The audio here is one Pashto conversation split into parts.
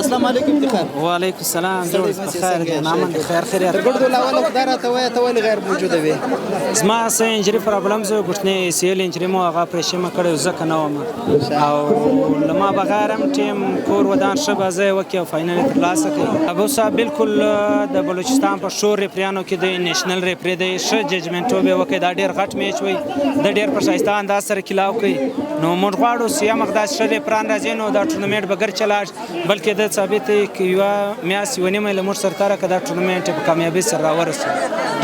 السلام علیکم افتخار. وعلیکم السلام، جوړ په خیر دی؟ نامن خیر خیریت. تر ګړدو لاول خدای راته وایه، ته ولې غیر موجوده وې؟ زما څه injury problem زه ګوتنې ACL injury مو هغه اپریشن ما کړی، ځکه نه وم. او له ما بغیر هم ټیم کور ودان ښه بازی وکړي او final یې ترلاسه کړي. ابو صاحب بالکل د بلوچستان په ښو ریفریانو کې دی، national referee دی، ښه judgement به وکړي. دا ډېر غټ match وي، د ډېر په ښایسته انداز سره کلاو کوي. نو موږ غواړو چې هم داسې ښه ریفران راځي، نو دا ټورنمنټ به ګر چلاش، بلکې د ثابت یوه میاشت یوه نیمه له موږ سره تره که دا ټورنمنټ په کامیابي سره راورسوو.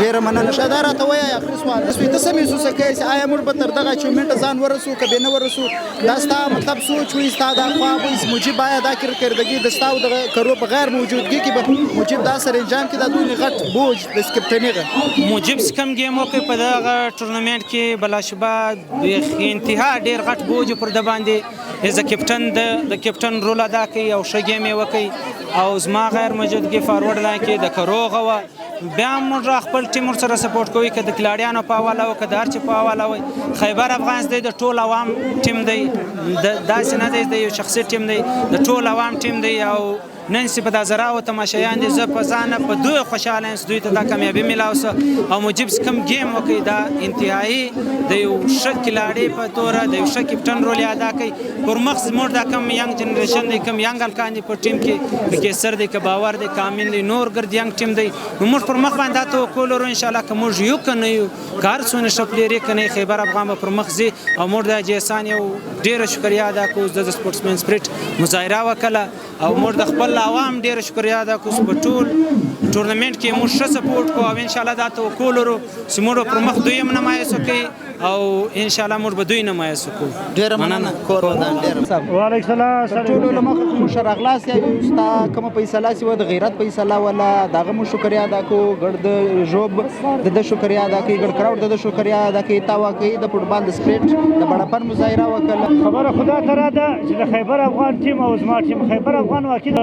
ډیره مننه. شه، دا راته وایه، اخري سوال، ته څه محسوسه کوې چې آیا موږ به تر دغه achievement ځان ورسو که به نه ورسو؟ دا ستا مطلب سوچ وي، ستا دا خواب وي، مجیب آیا دا کارکردګي د ستا او د کرو په غیر موجودګي کې به مجیب دا سره انجام کې دا دونې غټ بوج د کپټني غه؟ مجیب چې کوم game وکړي په دغه ټورنمنټ کې، بلاشبه انتها ډیر غټ بوج پر د باندې as captain د کپټن رول ادا کوي او ښه game یې وکړي. او زما غیر موجودګي forward line کې د کروغه وه، بیا موږ خپل ټیم ورسره support کوي، که د کلاړیانو په حواله او که د هر چا په حواله وي. خیبر افغان دی د ټول عوام ټیم دی، داسې نه دی د یو شخصي ټیم دی، د ټول عوام ټیم دی. او نن چې په دا زراو تماشایان دي، زه په ځان په دوی خوشاله یم چې دوی ته دا کامیابي ملاو سه. او مجیب چې کوم game وکړي، دا انتهایی د یو ښه کلاړي په توره د یو ښه کپټن رول یې ادا کوي. پر مخ زموږ دا کوم young generation دی، کوم young هلکان دي په ټیم کې، د کیسر دی، که باور دی، کامین دی، نور ګرد young ټیم دی، نو موږ پر مخ باندې دا توقع لرو. انشاءالله که موږ یو که نه یو، که هر څونه ښه player یې که نه، خیبر افغان به پر مخ ځي. او موږ د حاجي احسان یو ډېره شکریه ادا کوو، د sportsman spirit مظاهره وکړه. او موږ د خپل عوام ډېره شکریه ادا کوو چې په ټول ټورنمنټ کې موږ ښه support کوو. او انشاءالله دا توقع لرو چې موږ به پر مخ دوی هم نمایش وکړي او انشاءالله موږ به دوی نمایش وکړو. ډیره مننه، کور ودان. ډیره وعلیکم السلام. تر ټولو له مخه خو مو ښه راغلاست یو. ستا کومه فیصله چې وه، د غیرت فیصله وله، د هغه مو شکریه ادا کوو. ګړد ژوب د ده شکریه ادا کوي، ګړد crowd د ده شکریه ادا کوي. تا واقعي د فوټبال د spirit د بړپن مظاهره وکړه. خبره خدا ته را ده چې د خیبر افغان ټیم او زما ټیم، خیبر افغان واقعي د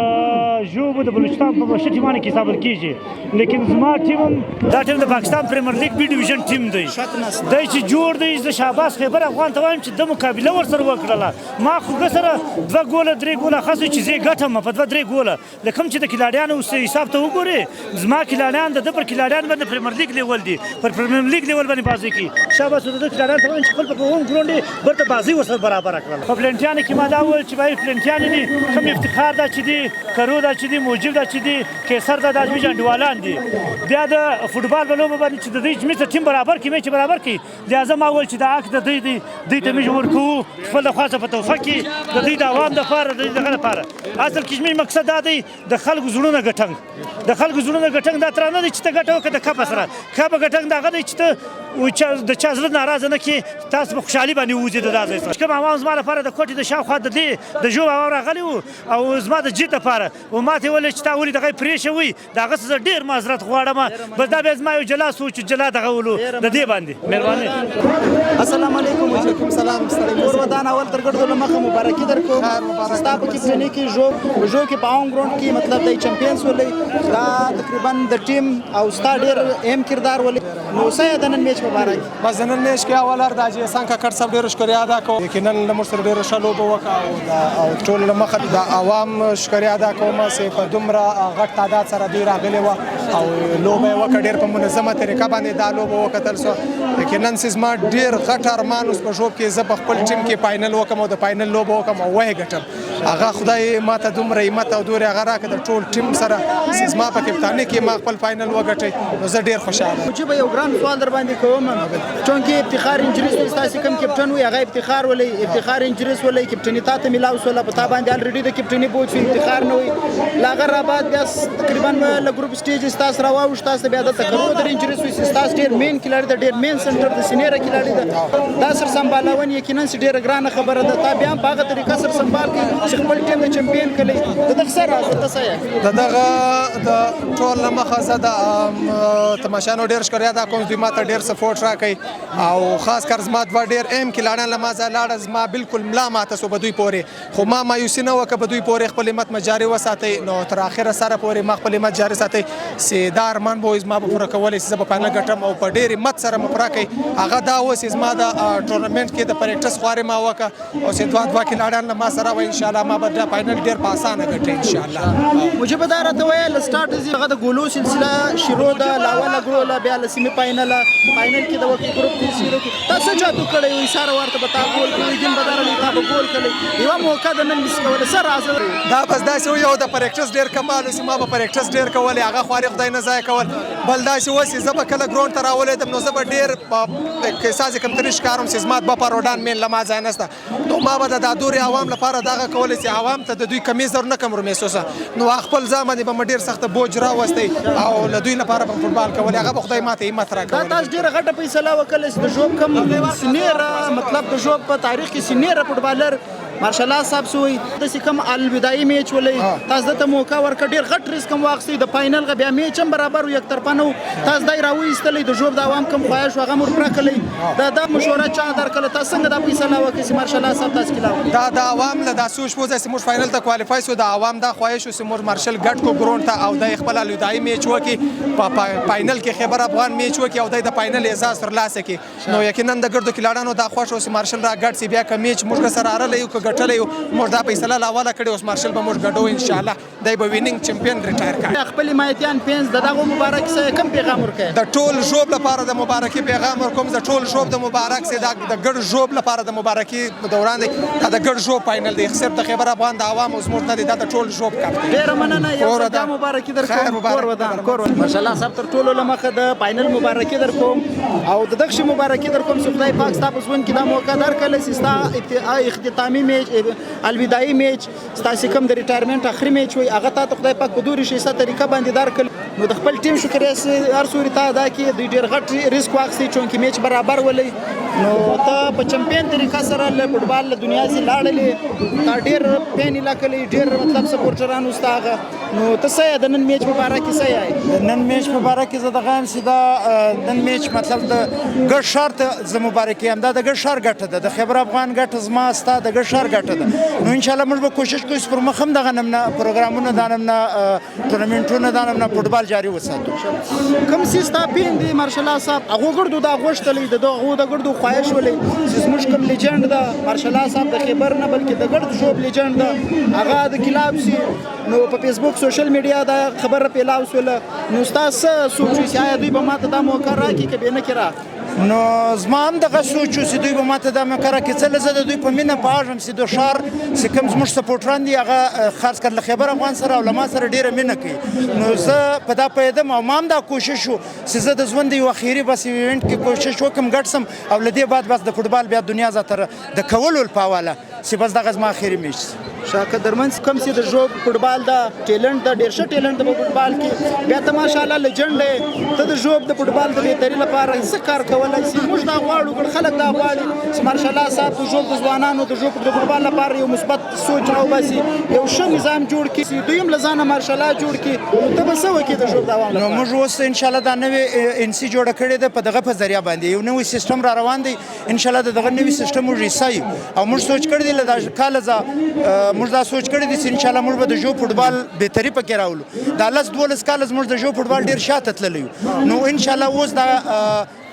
ژوب د بلوچستان په مشر ټیمانو کې حسابل کیږي، لیکن زما ټیم هم دا ټیم د پاکستان Premier League B Division ټیم دی. شک نشته. دی چې جوړ دی، زه شاباس خیبر افغان ته وایم چې د مقابله ورسره وکړله. ما خو سره دوه ګوله درې ګوله خاصو چې زه ګټم په دوه درې ګوله. لکه چې د کلاړیانو اوس حساب ته وګوري، زما کلاړیان د ده پر کلاړیان باندې Premier League level دي، پر Premier League level باندې بازي کوي. شاباس د ده کلاړیان ته وایم چې خپل په home ground برته بازي ورسره برابره کړله. په پلنټیانو کې ما دا وویل چې بای پلنټیان دي، کوم افتخار دا چې دي، کرو دا چې دي، موجب دا چې دي، کیسر دا، دا زموږ انډیوالان دي. بیا د فوټبال په لوبه باندې چې د دوی چې ټیم برابر کړي، چې برابر کړي، لهذا ما وویل چې دا حق د دوی دی، دوی ته موږ ورکوو خپل د خوا څخه په توفه کې د دوی د عوام دپاره، د دوی دغه دپاره. اصل کې زموږ مقصد دا دی د خلکو زړونه ګټنګ، د خلکو زړونه ګټنګ. دا ترانه دی چې ته ګټه وکړه د کپه سره کپه ګټنګ، دا هغه دی چې ته د چا زړه ناراضه نه کړي، تاسو په خوشحالي باندې ووځي د دا ځای څخه. کوم عوام زما لپاره د کوټې د شاوخوا د دې د ژوب عوام راغلي وو او زما د جیت لپاره و ما ته ویل چې تا ولې دغه پرېښی وي، د هغه څخه زه ډېر معذرت غواړم. بس دا بیا زما یو جلا سوچ، جلا دغه ولو د دې باندې. مهرباني. السلام علیکم. وعلیکم سلام. کور ودان. اول تر ګردو له مخه مبارکي درکوم. ستا په کپټنۍ کې ژوب کې په home ground کې مطلب د champions ولې، دا تقریبا د ټیم او ستا ډیر اهم کردار ولې، نو څه د نن match مبارک. بس نن match کې اول د حاجي احسان کاکړ صاحب ډېره شکریه ادا کوم، یقینا له موږ سره ډېره ښه لوبه وکړه. او ټولو له مخه د عوام شکریه ادا کوم چې په دومره غټ تعداد سره دوی راغلي وه او لوبه یې وکړه. ډېر په منظمه طریقه باندې دا لوبه وکتل سوه. یقینا چې زما ډېر غټ ارمان اوس په ژوب کې زه په خپل ټیم کې final وکړم او د final لوبه وکړم او ویې ګټم. هغه خدای ما ته دومره همت او دومره هغه راکړه د ټول ټیم سره چې زما په کپتانۍ کې ما خپل final وګټی، نو زه ډېر خوشحاله یم. مجیب، یو ګران سوال در باندې کوم. چونکه افتخار injury سوی، ستاسو کوم کپټن وي هغه افتخار ولې، افتخار injury ولې، کپټنی تا ته ملاو سوله، په تا باندې already د کپټنی بوج وي، افتخار نه وي لاغه را بعد بیا تقریبا له group stage ستاسو را واوښت، تاسو بیا د تکرو در injury سوی، ستاسو ډیر main کلاړی ده، ډیر main center د senior کلاړی ده، دا سر سمبالون یقینا چې ډیره ګرانه خبره ده. تا بیا هم په هغه طریقه سر سمبال کړي چې خپل ټیم د champion کړي، د دغه سره راز ته څه یې؟ د دغه د ټول له مخه زه د تماشانو ډېر شکریه ادا کوم، دوی ماته ډېر support راکوي. او خاص کر زما دوه ډېر اهم کلاړیان له ما ځایه لاړه، زما بالکل ملا ماته سو په دوی پورې، خو ما مایوسي نه وکړه، په دوی پورې خپل همت مې جاري وساتئ. نو تر اخره سره پورې ما خپل همت جاري ساتئ. چې دا ارمان به وي زما به پوره کولی چې زه به فاینل ګټم او په ډېر همت سره مې پوره کړي. هغه دا و چې زما د ټورنمنټ کې د پریکټس خوارې ما وکړه او چې دوه دوه کلاړیان له ما سره وه، ان شاء الله ما به دا فاینل ډېر په اسانه ګټه ان شاء الله. مجيب دا راته ویل سټارټ ځي هغه د ګولو سلسله شروع ده، لاوله ګوله بیا له سیمي فاینل فاینل کې د وکي ګروپ کې شروع کې تاسو چاتو کړی وي سره ورته به تا ګول کړی دین بدر تا به ګول کړی یو موقع د نن مس کوله سره راځه. دا بس داسې و، یو د پریکټس ډېر کمال و چې ما به پریکټس ډېر کولی، هغه خواري خدای نه ضایع کول. بل داسې و چې زه به کله ګراونډ ته راولېدم نو زه به ډېر احساس کمتري ښکارم چې زما دوه پروډان مین له ما ځای نشته، نو ما به د دادورې عوام لپاره دغه کولی چې عوام ته د دوی کمی ضرور نه کم ورمحسوسه، نو خپل ځان باندې به مې ډېر سخته بوج راوستی او له دوی لپاره به فوټبال کولی، هغه به خدای ماته همت دا راکولی. تاسو ډېره غټه فیصله وکړه چې د ژوب کوم سینیر، مطلب د ژوب په تاریخ کې سینیر فوټبالر مارشال الله صاحب سوی داسې کوم الوداعي میچ ولې تاسو دته موقع ورکړه، ډېر غټ ریسک هم واخیستی، د فاینل غ بیا میچ هم برابر و یک طرفه نه و، تاسو دای راوایستلی د ژوب د عوام کوم خواهش و هغه مور پوره کړی. دا مشوره چا درکړه، تاسو څنګه دا فیصله وکړه چې مارشال الله صاحب تاسو کې لاو؟ دا د عوام له دا سوچ وځي چې موږ فاینل ته کوالیفای سو، د عوام دا خواهش و چې موږ مارشال ګټ کو ګراونډ ته او د خپل الوداعي میچ وکړي، په فاینل کې خیبر افغان میچ وکړي او د فاینل اعزاز ترلاسه کړي. نو یقینا د ګردو کلاړانو دا خوښ و چې مارشال را ګټ سي، بیا که میچ موږ سره ارلی یو که ګټلی یو، موږ دا فیصله لا اوله کړې، اوس مارشال به موږ ګډو ان شاء الله، دی به وینینګ چمپین ریټایر کړي. خپل حمایتیان فینس د دغه مبارک سره کوم پیغام ورکړي؟ د ټول ژوب لپاره د مبارکي پیغام ورکوم، د ټول ژوب د مبارک سي، دا د ګډ ژوب لپاره د مبارکي دوران دی، دا د ګډ ژوب فاینل دی، صرف د خیبر افغان د عوام اوس موږ نه دی، دا د ټول ژوب کپ دی. ډېره مننه، یو ځل بیا مبارکي درکوم. کور ودان، کور ودان. ماشاء الله صاحب تر ټولو له مخه د فاینل مبارکي درکوم او د دغه مبارکي درکوم چې خدای پاک ستا په ژوند کې دا موقع درکړله چې ستا اختتامي میچ، الوداعي میچ، ستاسې کوم د ریټایرمنټ اخري میچ وي هغه تا ته خدای پاک په دورې ښایسته طریقه باندې درکړ. نو د خپل ټیم شکریه هر سوري تا ادا کړي، دوی ډېر غټ ریسک واخیستی چونکې میچ برابر ولئ، نو ته په چمپین طریقه سره له فوټبال له دنیا ځې لاړلې، تا ډېر فین یې کړی، ډېر مطلب سپورټرانو ستا هغه، نو ته څه یې د نن میچ په باره کې څه یې؟ د نن میچ په باره کې زه دغه یم چې دا نن میچ مطلب د ګډ ښار ته زه مبارکي یم، دا د ګډ ښار ګټه ده، د خیبر افغان ګټه زما ستا د ګډ ښار ګټه ده. نو ان شاء الله موږ به کوشش کوو چې پر مخ هم دغه نمونه پروګرامونه، دا نمونه ټورنمنټونه، دا نمونه فوټبال جاري وساتو. کوم څه ستا پین دی مارشال الله صاحب هغو ګردو دا غوښتلی، د هغو د ګردو خواهش ولې چې زموږ کوم لیجنډ ده مارشال الله صاحب د خیبر نه بلکې د ګرد ژوب لیجنډ ده هغه د کلاب سي، نو په فیسبوک سوشل میډیا دا خبره پیلاو سوله، نو ستا څه سوچ وي چې آیا دوی به ماته دا موقع راکړي که به نه کړي را؟ نو زما هم دغه سوچ و چې دوی به ماته دا موقع راکړي، څه له زه د دوی په مینه پوهېږم چې د ښار چې کوم زموږ سپورټران دي هغه خاص کر له خیبر افغان سره او له ما سره ډېره مینه کوي، نو زه په دا پوهېدم او ما هم دا کوشش و چې زه د ژوند یو اخري بس یو ایونټ کې کوشش وکړم ګډ سم او له دې بعد بس د فوټبال بیا دنیا ځا تر د کولو په حواله چې بس دغه زما اخري میچ سي. شاکه درمن کوم چې د ژوب فوټبال دا ټیلنټ دا ډېر ښه ټیلنټ د فوټبال کې، بیا ته ماشاءالله لیجنډ یې، ته د ژوب د فوټبال د بهتري لپاره څه کار کولای سي؟ موږ دا غواړو، ګڼ خلک دا غواړي چې ماشاءالله صاحب د ژوب د ځوانانو د ژوب د فوټبال لپاره یو مثبت سوچ راوباسي، یو ښه نظام جوړ کړي، دوی هم له ځانه ماشاءالله جوړ کړي، نو ته به څه وکړې د ژوب د عوام لپاره؟ نو موږ اوس انشاءالله دا نوې ان سي جوړه کړې ده، په دغه په ذریعه باندې یو نوی سیستم را روان دی، انشاءالله د دغه نوي سیستم موږ حصه یو او موږ سوچ کړی دی له دا کاله موږ دا سوچ کړی دی چې انشاءالله موږ به د ژوب فوټبال بهتري پکې راولو. دا 10 12 کاله زموږ د ژوب فوټبال ډېر شاته تللی یو، نو انشاءالله اوس دا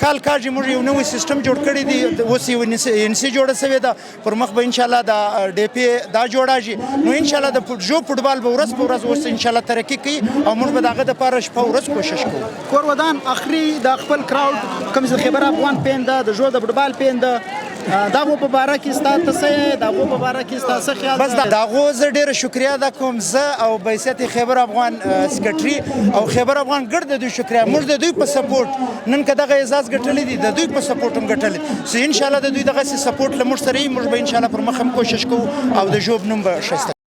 کال کاږي موږ یو نوی سیستم جوړ کړی دی، اوس یو ان سي جوړه شوې ده، پر مخ به انشاءالله دا ډي پي دا جوړاږي، نو انشاءالله د ژوب فوټبال به ورځ په ورځ اوس انشاءالله ترقي کوي او موږ به د هغه دپاره شپه ورځ کوشش کوو. کور ودان، اخري د خپل کراوډ کوم چې د خیبر افغان پین ده، د ژوب د فوټبال پین ده، د هغو په باره کې ستا ته څه یې؟ د هغو په باره کې ستا څه خیال بس دی؟ د هغو زه ډېره شکریه ادا کوم، زه او بحیثیت خیبر افغان سکرټري او خیبر افغان ګرد د دوی شکریه، موږ د دوی په سپورټ نن که دغه اعزاز ګټلی دی، د دوی په سپورټ هم ګټلی دی، چې انشاءالله د دوی دغسې سپورټ له موږ سره وي، موږ به انشاءالله پر مخ هم کوشش کوو او د ژوب نوم به ښایسته.